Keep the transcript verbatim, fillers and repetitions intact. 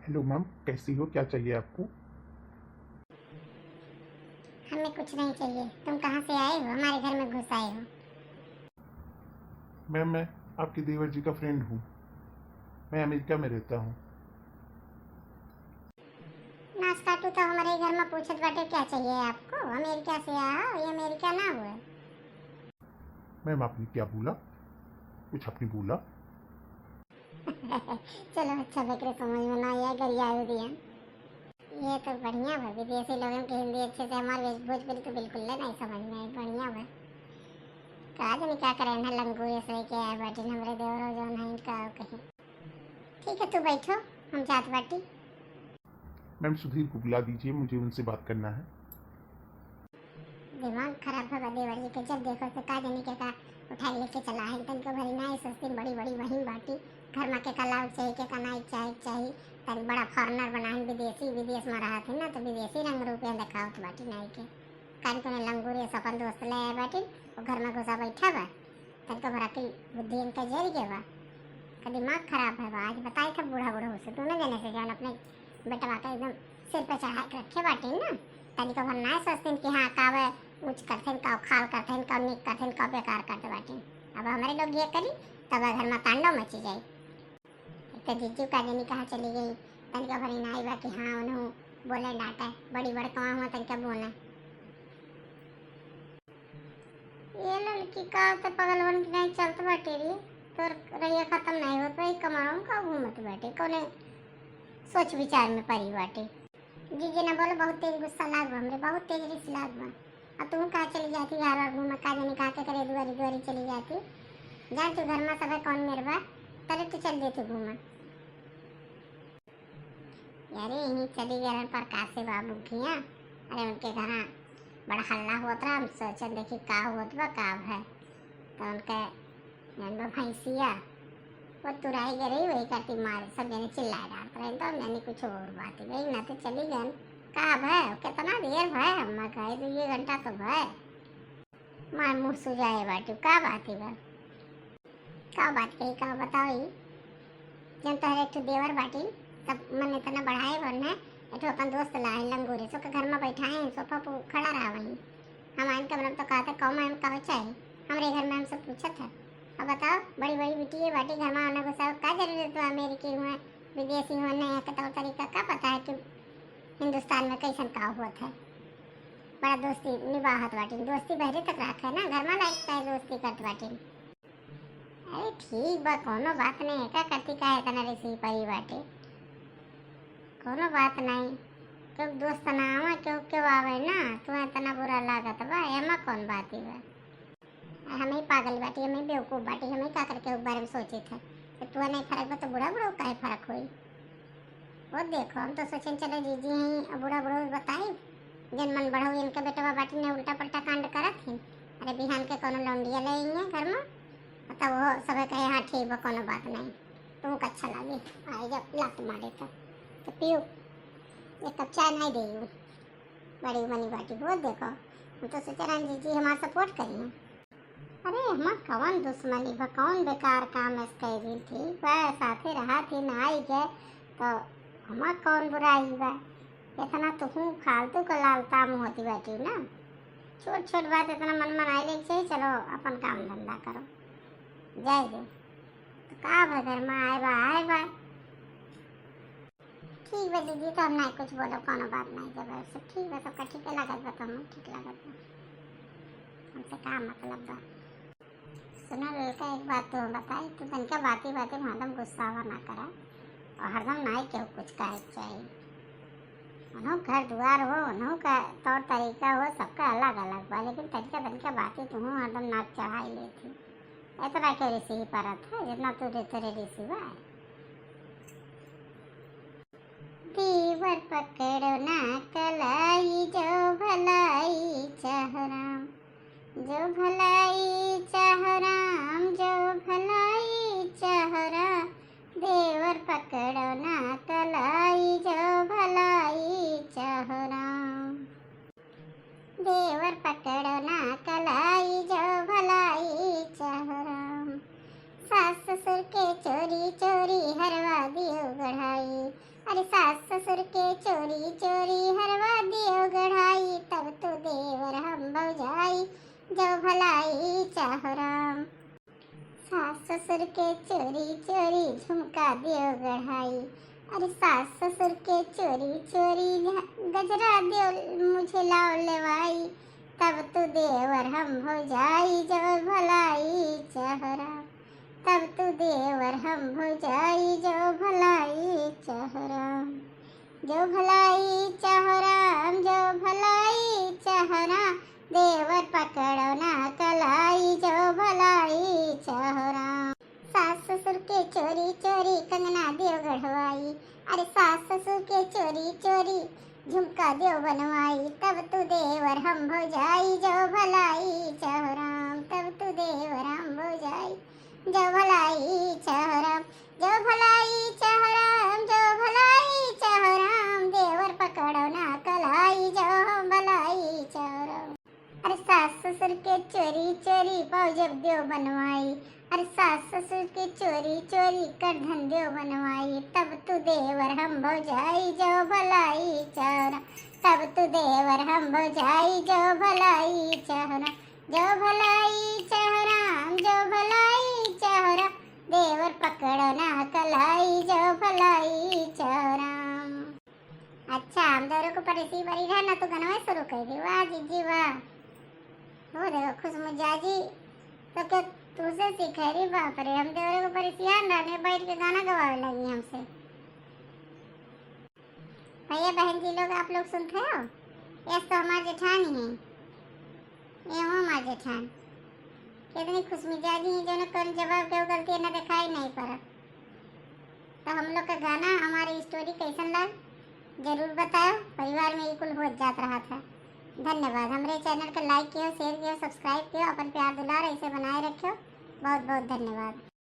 हेलो मैम, कैसी हो? क्या चाहिए आपको? हमें कुछ नहीं चाहिए। तुम कहाँ से आए हो? हमारे घर में घुस आए हो। मैम, मैं आपके देवर जी का फ्रेंड हूँ। मैं अमेरिका में रहता हूँ। नास काटू तो हमारे घर में पूछत बाटे, क्या चाहिए आपको? अमेरिका से आए हो, ये अमेरिका ना हुए। मैम, आपने क्या बोला? कुछ आपने बोला? चलो, अच्छा, बेकरे समझ में ना आया, गरियाए दिया। ये तो बढ़िया बा, विदेशी लोगन के हिंदी अच्छे से, हमार भोज-, भोजपुरी तो बिल्कुल ले नहीं समझ में आई। बढ़िया बा। का जानी का करे ना, लंगूरे से के आए बाटिन हमरे देवरो जौन है इनका कहीं। ठीक है, तू बैठो, हम जात बाटी। मैम, सुधीर को बुला दीजिए, मुझे उनसे बात करना है। दिमाग खराब है बा देवर जी के, जब देखो तो का जानी के का उठाई लेके चला है। तनिको भरी ना सोचती, बड़ी बड़ी वहीं बाटी। घर में के का लाग चाही, के का नाई चाही, चाही। तन बड़ा फॉरेनर बनाइन, विदेशी, विदेश में रहत है ना, तो विदेशी रंग रूप यहाँ देखावत बाटी नाई के। कान के में लंगूर ये अपन दोस्त ले आए बाटी, वो घर में घुसा बैठा बा। तनिको भरा के बुद्धि इनका जर गया बा, का दिमाग खराब है बा। आज बताई था बूढ़ा बूढ़ा से, दोनों जने से जौन अपने बेटवा का एकदम सिर पे चढ़ा के रखे बाटे ना, तनिको भर ना सोचते कि हाँ, का वे ऊँच करते, का खाल करते, का नीक करते, का बेकार करते बाटे। अब हमारे लोग ये करी, तब घर में तांडव मची जाई। एक तो जीजू का जानी कहाँ चली गई, तनिका भरी ना आई बा कि हाँ, उन्हों बोले डांटे, बड़ी बड़कवा हुआ तनिका बोले। ये लड़की का तो पगलवन की नहीं चलत बाटे रे, तोर रहिया खत्म नहीं होत बा, ई कमरवा में का घूमत बाटे, कौने सोच विचार में परी बाटे। जीजी ना बोलो, बहुत तेज गुस्सा लाग बा हमरे, बहुत तेज रिस लाग बा। अब तू कहाँ चली जाती बार बार घूमा, का जानी कहाँ के करे दुआरी दुआरी चली जाती। जान तू घर में सब कौन मेर बा, तले तू चल देती घूमा। यारे, यहीं चली गए रहन प्रकाश से बाबू किया। अरे, उनके घरा बड़ा हल्ला होत रहा, हम सोचन देखी का होत बा, का भय। तो उनके जौन बा भैंसिया, वो तुराई गई रही, वही करती मारे, सब जने चिल्लाए डालत रहे, तो हम जानी कुछ और बात है। वही ना तो चली गए, का भय, कितना देर भय, हम कहे, दो ये घंटा तो भय। मार मुँह सुजाए बाटू, का बात है बा? का बात कही, का बताओ ई? जब तोहरे एक ठो देवर बाटी, तब मन इतना बढ़ाए बन है, एक ठो अपन दोस्त लाए लंगूरे, सो के घर में बैठाए हैं, सोफा पर खड़ा रहा वहीं। हम आइन के मतलब तो कहते, "कौ मैम, का चाही?" हमरे घर में हमसे पूछत है। अब बताओ, बड़ी बड़ी बिटिया बाटी घर में, उन्हें घुसाओ, का जरूरत बा? अमेरिकी हुए, विदेशी हुए, नया के तौर तरीका का पता है कि हिंदुस्तान में कैसन का होत है? बड़ा दोस्ती निभावत बाटी, दोस्ती बहरे तक रखे ना, घर में लाइक का दोस्ती करत बाटी। अरे ठीक बा, कौनो बात नहीं है, का करती का इतना रिसी परी बाटे, कौनो बात नहीं। क्यों दोस्त ना आवे, क्यों क्यों आवे ना, तू इतना बुरा लागत बा, एमा कौन बात ही बा? हम ही पागल बाटी, हम ही बेवकूफ बाटी, हम ही का करके उ बारे में सोचित है। तो तू नहीं फर्क बा तो बूढ़ा बूढ़ा काहे फर्क होई? वो देखो, हम तो सोचेन चलो जीजी हैं, अब बूढ़ा बूढ़ा बताई, जन मन बढ़ऊ इनके बेटवा बाटी ने उल्टा पल्टा कांड करत ही। अरे बिहान के कोनो लौंडिया ले आई है घर में, तब वो सब कहे, "हाँ ठीक बा, कोनो बात नहीं।" तुमको अच्छा लागे, आए जब लात मारे तो, तो पियो, एक कप चाय नहीं दे। बड़ी मनी बाटी, वो देखो, हम तो सोचे रहन जीजी हमार सपोर्ट करी। अरे, हमार कौन दुश्मनी बा, कौन बेकार काम एस कइ दिल थी? बस, साथे रहा थी, ना आई गए, तो हमार कौन बुराई बा? इतना तो हूँ फालतू का लालताम होती बैठी ना। छोट छोट बात इतना मन मनाई लेके चाहिए, चलो अपन काम धंधा करो, जाए दो। तो का भा घर में आए बा, आए बा। ठीक बा दीदी, तो हम नहीं कुछ बोलब, कोनो बात नहीं, जब सब ठीक बा, सबका ठीक लागत बा, तो हम ठीक लागत बा, हमसे का मतलब बा। सुनो लड़का, एक बात तो बताई, तू तनिका बाती बाती में हरदम गुस्सावा ना करा, और हरदम नाई केहू कुछ कहे के चाही। उन्हों घर दुआर हो, उन्हों का तौर तरीका हो, सबका अलग अलग बा, लेकिन तनिका तनिका बाती तू हरदम नाक चढ़ाई लेती। इतना के रिसी ही परत है, जितना तू रे तेरे रिसी बा। देवर पकड़ो ना कलाई, जो भलाई चाहो राम, जो भलाई चाहो राम, जो भलाई चाहो राम। देवर पकड़ो ना कलाई, जो भलाई चाहो राम। देवर पकड़ो ना कलाई, जो भलाई चाहो राम। सास ससुर के चोरी चोरी हरवा दियो गढ़ाई। अरे जो भलाई चाहो राम। सास ससुर के चोरी चोरी झुमका दियो गढ़ाई, अरे सास ससुर के चोरी चोरी झ-, गजरा दियो मुझे लाओ लेवाई, तब तू देवर हम भौजाई जो भलाई चाहो राम, तब तू देवर हम भौजाई जो भलाई चाहो राम, जो भलाई चाहो राम, जो भलाई चाहो राम, देवर पकड़ो ना कलाई जो भलाई चाहो राम। सास ससुर के चोरी चोरी कंगना दियो गढ़वाई, अरे सास ससुर के चोरी चोरी झुमका दियो बनवाई, तब तू देवर हम भौजाई जो भलाई चाहो राम, तब तू देवर हम भौजाई जो भलाई चाहो राम, जो भलाई चाहो राम, जो भलाई चाहो राम, देवर पकड़ो ना कलाई जो भलाई चाहो राम। अरे सास ससुर के चोरी चोरी पाउजब दियो बनवाई, अरे सास ससुर के चोरी चोरी करधन दियो बनवाई, तब तू देवर हम भौजाई जो भलाई चाहो राम, तब तू देवर हम भौजाई जो भलाई चाहो राम, जो भलाई चाहो राम, जो भलाई चाहो राम, देवर पकड़ो ना कलाई जो भलाई चाहो राम। अच्छा, हम देवरे को परेसी बरी रहा ना, तो गनवा शुरू कर दी। वाह जीजी वाह। हो देखो खुशबू जाजी, तो क्या तुझसे सीखे रे? बाप रे, हम देवरे को परेशान रहने बैठ के गाना गवावे लगी हमसे। भैया बहन जी लोग, आप लोग सुनते हो? यस तो हमार जेठानी है, ये हूँ हमार जेठान। कितनी खुशमिजाजी हैं, जो न कौन जवाब के गलती न दिखाई नहीं पड़ा। तो हम लोग का गाना, हमारी स्टोरी कैसन लग, जरूर बताओ। परिवार में ये कुल हो जात रहा था। धन्यवाद। हमरे चैनल का लाइक कियो, शेयर कियो, सब्सक्राइब कियो, अपन प्यार दुलार ऐसे बनाए रखियो। बहुत बहुत धन्यवाद।